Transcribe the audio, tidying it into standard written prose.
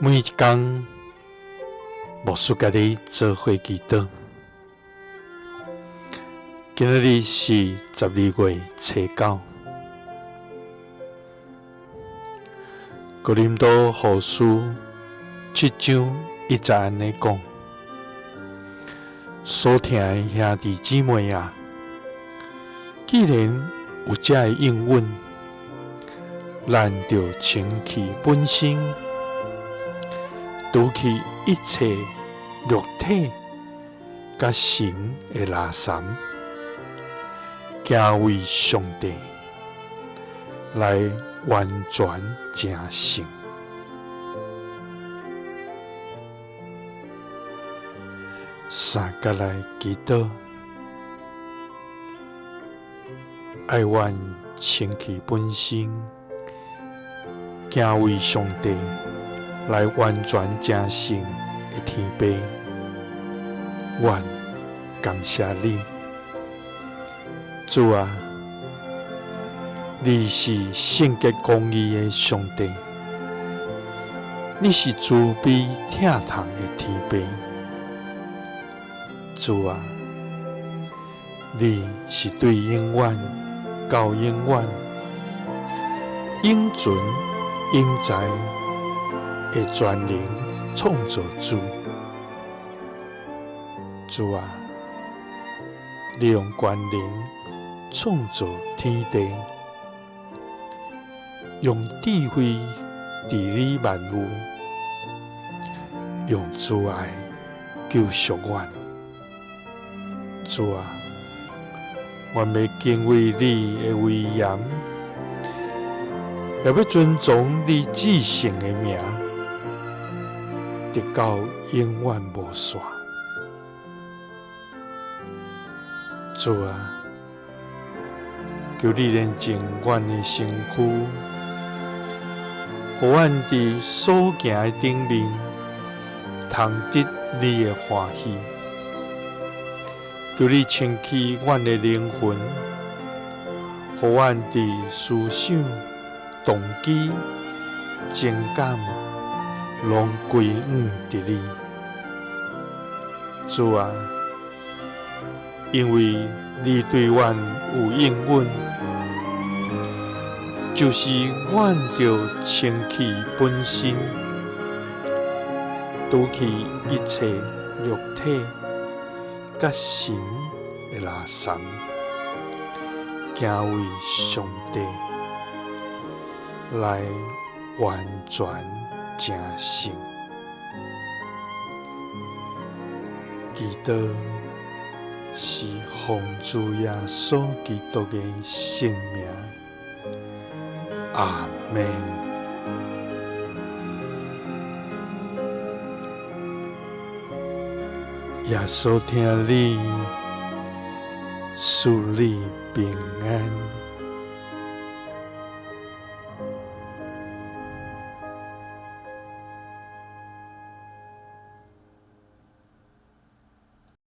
每一工，牧師佮你做伙祈禱。今仔日是12月初9，哥林多後書7章1節按呢講：所疼的兄弟姊妹啊，既然有這个應允，咱著清去本身，除去一切肉體佮神的垃圾，敬畏上帝，來完全成聖。三佮來祈禱，愛阮清去本身，敬畏上帝，來完全成聖的天父，阮感謝你，主啊，你是聖潔公義的上帝，你是慈悲疼痛的天父，主啊，你是對永遠到永遠永存永在的全能創造主，主啊，你用權能創造天地，用智慧治理萬有，用慈愛救贖阮。主啊，阮欲敬畏你的威嚴，也欲尊崇你至聖的名，直到永遠無煞。主啊，求你煉淨阮的身軀，予阮佇所行的頂面，通得你的歡喜。求你清去阮的靈魂，予阮佇思想、動機、情感，攏歸向佇你。主啊，因為你對阮有應允，就是阮著清去本身，除去一切肉體佮神的垃圾，敬畏上帝，來完全成聖。祈禱是奉主耶穌基督的聖名，阿們。耶穌疼你，賜你平安。